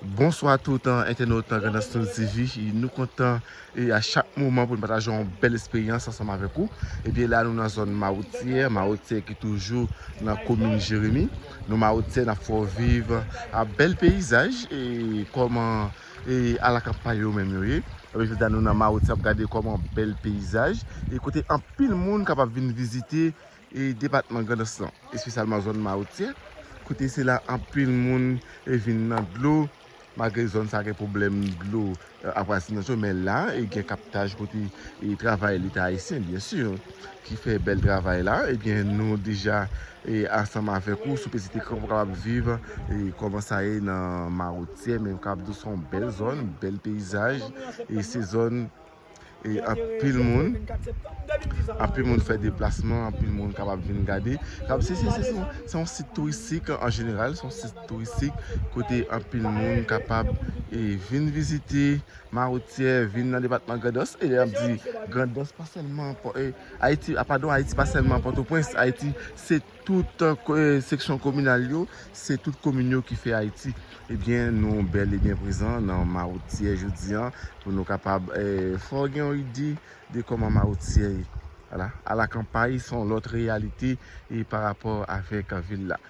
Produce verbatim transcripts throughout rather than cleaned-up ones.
Bonswa tout, eh, entènot Grandans News T V. Nou kontan, eh, a chak moman pou n pataje yon bèl esperyans ansanm avèk ou. Ebyen, la nou nan zòn Mawotyè, Mawotyè ki toujou nan komin Jeremi. Nou Mawotyè, n ap fè w viv a bèl peyizaj, e kòman, e alakanpay yo menm yo ye. Ebyen, jodi a nou nan Mawotyè, ap gade kòman bèl peyizaj, e kote anpil moun kapab vin vizite, e depatman Grandans lan, espesyalman zòn Mawotyè, kote se la anpil moun, e vin nan dlo, malgre zòn sa gen pwoblèm dlo, e, apwazinaj yo, men la, e gen kaptaj kote, e travay Leta ayisyen, byen si, ki fè bèl travay la. Ebyen, nou deja, e ansanm avèk ou sou pitit ekran pou w kapab viv, e kòman sa ye nan Mawotyè, men m kapab di w se yon bèl zòn, bèl peyizaj, e se zòn e anpil moun, anpil moun fè deplasman, anpil moun kapab vin gade. Kab, se, se, se, se, yon- se yon sit touristik an jeneral, se yon sit touristik kote anpil moun kapab, e, vin vizite Mawotyè, vin nan depatman Grandans. E lè n ap di Grandans, pa sèlman Pò- e, Ayiti, a, padon, Ayiti pa sèlman Pòtoprens, Ayiti se tout, e, seksyon kominal yo, se tout komin yo ki fè Ayiti. Ebyen, nou bèl e byen prezan nan Mawotyè jodi a pou nou kapab, e, fè w gen yon ide de kòman Mawotyè ye. Ala, alakanpay se yon lòt reyalite, e, pa rapò avèk vil la.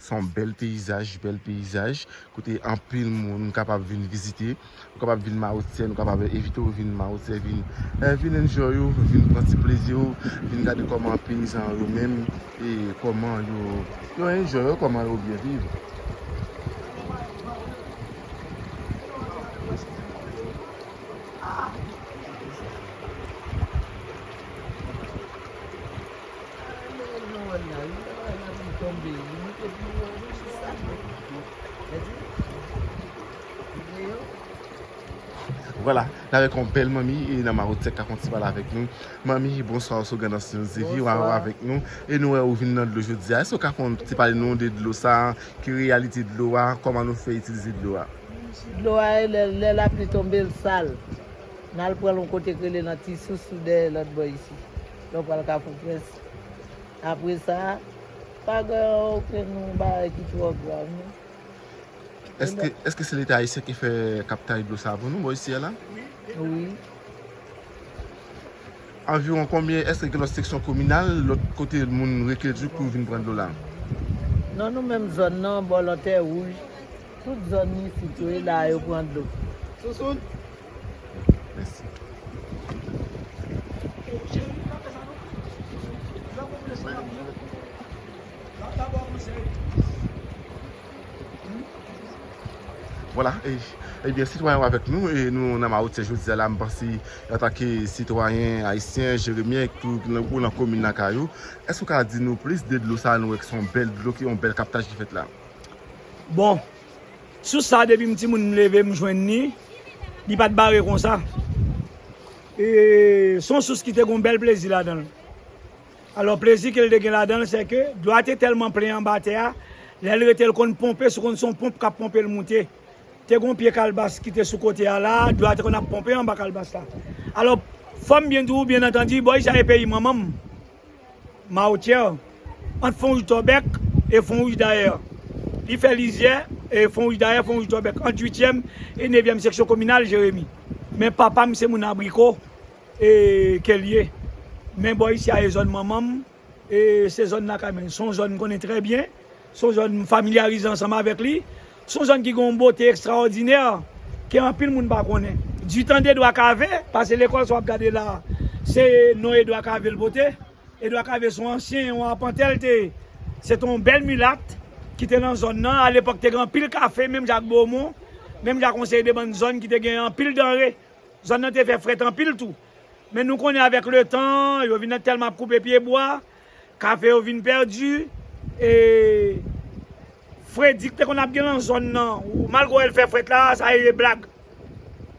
Se yon bèl peyizaj, bèl peyizaj, kote anpil moun kapab vin vizite. Ou kapab vin Mawotyè, nou kapab envite w vin Mawotyè, vin, e, vin enjoy ou, vin pran ti plezi ou, vin gade kòman peyizan yo menm, e kòman yo, yo enjoy yo, kòman yo byen viv. Vwala, n avèk yon bèl manmi, e nan Mawotyè k ap fè yon ti pale avèk nou. Manmi, bonswa, ou sou Grandans News T V, w a- w Bonswa. Avèk nou. E nou wè ou vin nan dlo jodi a. Èske w ka fè yon ti pale nou de dlo sa a? Ki reyalite dlo a? Kòman nou fè itilize dlo a? Dlo a, lè, lè lapli tonbe, l sal. N al pran l yon kote k rele nan Ti Sousou dèyè lòt bò isi. Lè w pral Kafou Prens. Apre sa, pa gen okenn bagay ki twò grav, non. Èske, èske se Leta ayisyen ki fè kaptaj dlo sa a pou nou, bò isi a la? Wi. Anviwon konbyen, èske gen lòt seksyon kominal, lòt kote moun rekile toujou pou vin pran dlo la? Non, nou menm zòn nan, bò Lantè Wouj, tout zòn isit yo, e la yo pran dlo. Mèsi. Vwala, e, ebyen, sitwayen yo avèk nou, e nou nan Mawotyè jodi a la, m panse, antanke sitwayen ayisyen, jeremyen, ki tou ou nan komin nan kay ou, èske ou ka di nou plis de dlo sa a, nou wè ki se yon bèl dlo, ki yon bèl kaptaj ki fèt la? Bon, sous sa, depi m timoun m leve, m jwenn li, li pa t bare konsa. E, se yon sous ki te gen yon bèl plezi ladan l. Alò, plezi ke l te gen ladan l, se ke dlo a te tèlman plen anba tè a, lè l rete, l konn ponpe, se konn se yon ponp k ap ponpe l moute. Te gen yon pye kalbas ki te sou kote a la, dlo a te konn ap ponpe anba kalbas la. Alò, fò m byen di w, byen antandi, bò isi a e peyi manman m, Mawotyè, ant Fon Wouj Tòbèk e Fon Wouj Dayè. Li fè lizyè, e Fon Wouj Dayè, Fon Wouj Tòbèk, ant uityèm e nevyèm seksyon kominal Jeremi. Men papa m se moun Abriko, e, ke l ye. Men bò isi a e zòn manman m, e se zòn lakay mwen. Se yon zòn m konnen trè byen. Se yon zòn m familyarize ansanm avèk li. Se yon zòn ki gen yon bote ekstraòdinè ke anpil moun pa konnen. Di tan de Edwa Kave, pase lekòl sa w ap gade la, se non Edwa Kave l pote. Edwa Kave se yon ansyen, yon apantè l te ye. Se te yon bèl milat ki te nan zòn nan. Alepòk, te gen anpil kafe, menm jan ak Bomon, menm jan ak yon seri de bann zòn ki te gen anpil danre. Zòn nan te fè frèt anpil tou. Men nou konnen avèk letan, yo vin tèlman ap koupe pyebwa, kafe yo vin pèdi, e fredi k te konn ap gen nan zòn nan, ou malgre w wè l fè frèt la, sa rele blag.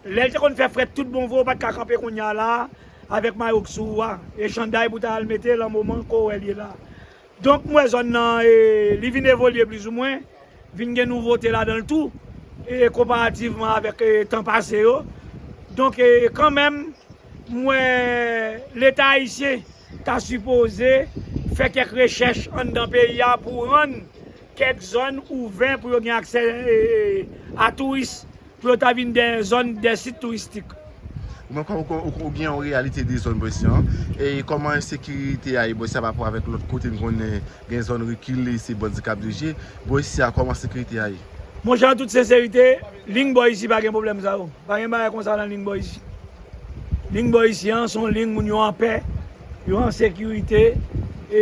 Lè l te konn fè frèt tout bon vre, ou pa t ka kanpe kounye a la, avèk mayo k sou ou a, e chanday pou w ta al mete lan moman ke w wè l ye la. Donk, m wè zòn nan, e, li vin evolye plizoumwen, vin gen nouvote ladan l tou, e, konparativman avèk, e, tan pase yo. Donk, e, kanmenm, m wè Leta ayisyen ta sipoze fè kèk rechèch anndan peyi a pou rann kèk zòn ouvè pou yo gen aksè, e, a touris, pou yo ta vin dè zòn, dè sit touristik. Ou menm, kòm ou, ou, ou gen yon reyalite de zòn Boysi an, e kòman ensekirite a ye Boysi a pa rapò avèk lòt kote n konnen gen zòn rekile, se bandi k ap dirije? Boysi a, kòman sekirite a ye? Monchè, an tout senserite, liy Boysi pa gen pwoblèm sa yo. Pa gen bagay konsa nan liy Boysi. Liy Boysi an, se yon liy moun yo anpè, yo an sekirite. E,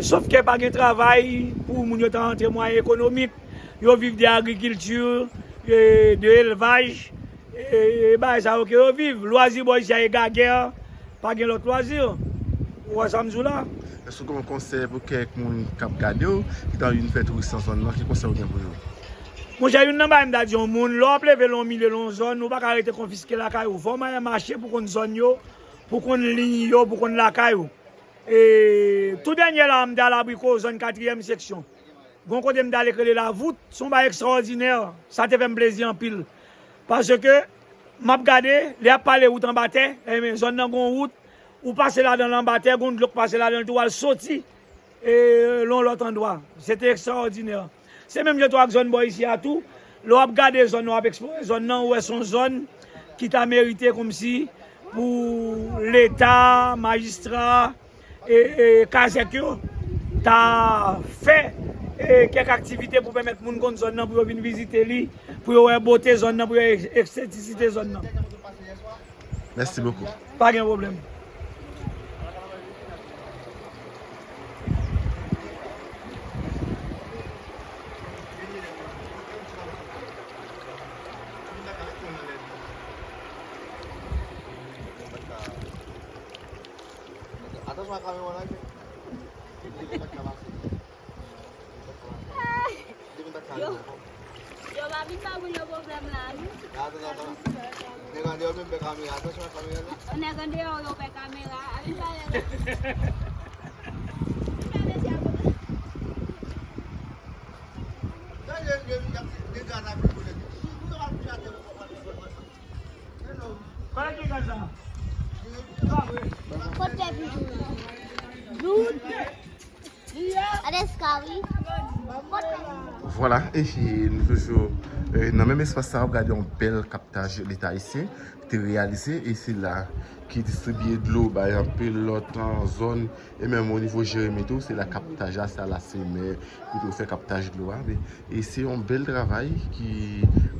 sof ke pa gen travay pou moun yo ta rantre mwayen ekonomik. Yo viv de agrikilti, e, de elvaj. E, e bagay sa yo ke yo viv. Lwazi Boysi a e gagè, pa gen lòt lwazi. Ou wè sa m di w la? Èske w gen yon konsèy pou kèk moun k ap gade w, ki ta anvi vin fè touris nan zòn nan? Ki konsèy ou gen pou yo? Monchè, youn nan bagay m ta di yon moun, lè w ap leve l yon milye, l yon zòn, ou pa ka rete konfiske lakay ou. Fò w manyen mache pou konn zòn yo, pou konn liy yo, pou konn lakay ou. E, tou dènye la, m te al Abriko, zòn katriyèm seksyon. Gon kote m t ale k rele Lavout, se yon bagay ekstraòdinè. Sa te fè m plezi anpil. Paske, m ap gade, lè y ap pale wout anba tè, enben, zòn nan gon wout, ou pase ladan l anba tè, gon dlo k pase ladan l tou, w al soti, e, l yon lòt andwa. Se te ekstraòdinè. Se menm jan tou ak zòn bò isi a tou. Lè w ap gade zòn nan, w ap eksplore zòn nan, ou wè se yon zòn ki ta merite kòmsi pou Leta, majistra, e, e, kazèk yo ta fè, e, kèk aktivite pou pèmèt moun konn zòn nan, pou yo vin vizite li, pou yo wè bote zòn nan, pou yo wè estetisite zòn nan. Mèsi bokou. Pa gen pwoblèm. Atansyon ak kamera w la, wi. Li pa t ka pase. Li pa t ka pase. Li pa t ka pase. Yo pa vin ba moun yo pwoblèm la, wi. Atansyon ak kamera. Nèg andeyò menm pè kamera. Atansyon ak kamera la. Nèg andeyò yo pè kamera. A vin pale la. Gade, gade, gade, gade, gade, gade. Kote pidon? Doud. Adeska, wi. Vwala, e, e, nou toujou, e, nan menm espas sa, w ap gade yon bèl kaptaj Leta ayisyen te reyalize, e se la ki distribiye dlo bay anpil lòt, an, zòn, e menm o nivo Jeremi tou, se la kaptaj la, se a Lasemè, kote yo fè kaptaj dlo a, men, e se yon bèl travay ki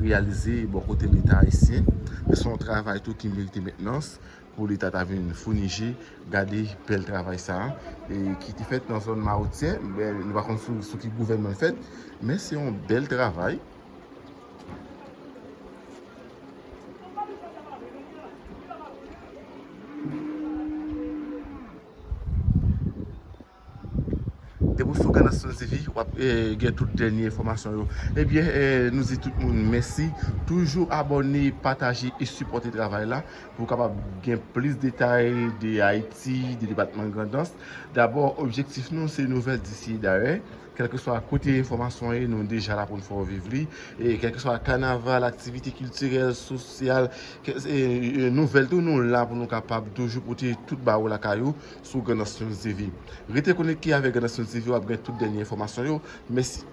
reyalize bò kote Leta ayisyen, men se yon travay tou ki merite mentnans pou Leta ta vin founi je, gade bèl travay sa a, e ki te fèt nan zòn Mawotyen, men nou pa konn sou, sou ki gouvènman l fèt, men se yon bèl travay. Depi w sou Grandans News T V, w ap, eh, gen tout dènye enfòmasyon yo. Ebyen, eh, nou di tout moun mèsi. Toujou abòne, pataje e sipòte travay la pou w kapab gen plis detay de Ayiti, de depatman Grandans. Dabò, objektif nou, se nouvèl disi e dayè. Kèlkeswa kote enfòmasyon ye, nou deja la pou n fè w viv li. E kèlkeswa kanaval, aktivite kiltirèl, sosyal, kè-, e, e, nouvèl tou, nou la pou nou kapab toujou pote tout ba ou lakay ou sou Grandans News T V. Rete konekte avèk Grandans News T V, w ap gen tout dènye enfòmasyon yo. Mèsi.